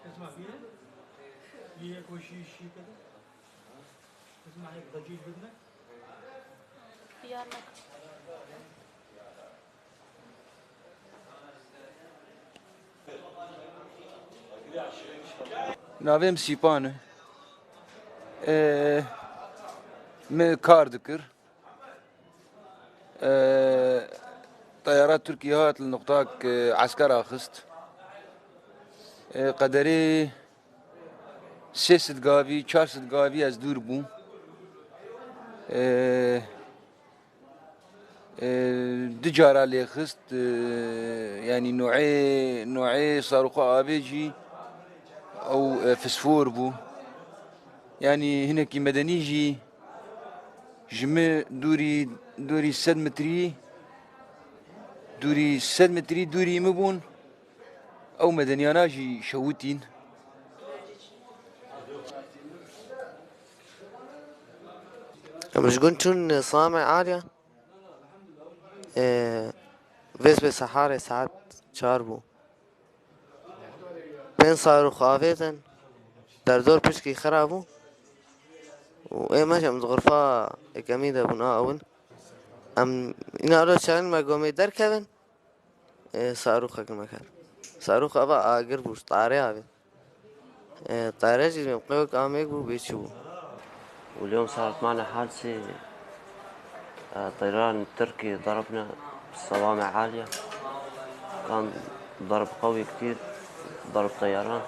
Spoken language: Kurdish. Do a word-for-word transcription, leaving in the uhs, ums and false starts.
اسمع فينا. هي كل شيء، شيء كده. اسمع هيك ضجيج بدنا. Diyarbekir. Navê min Sîpan e. Ee, min kar dikir. Ee, teyara Tirkiyê hat li nuqtak, e, esker axist. Ee, qederê sê sed gavî, çar sed gavî ez dûr bûm. Ee, e, du cara lê xist, e, yanî noê, noê saroxa avê jî ew, e, fisfor bû. Yanî hinekî medenî jî ji min dûrî, dûrî sed metrî, dûrî sed metrî dûrî min bûn. Ew medeniyana jî şewitîn. Em ji gund çûn Samê Alya. Ee, vês vê seharê saet çar bû. Pênc sarûx avêtin, derdor pişkî xira bû. Û ê me jî em di xurfa yekemî de bûn a ewil. Em îna ro çaxin me gomê derkevin. Ê, sarûxek me ket. Sarûx ava agir bû, ji tarê avê. Ê, tare jî qewek amêk bû, bê çi bû. واليوم صارت معنا حادثة، آه، طيران تركي ضربنا بصوامع عالية. كان ضرب قوي كتير، ضرب طيران.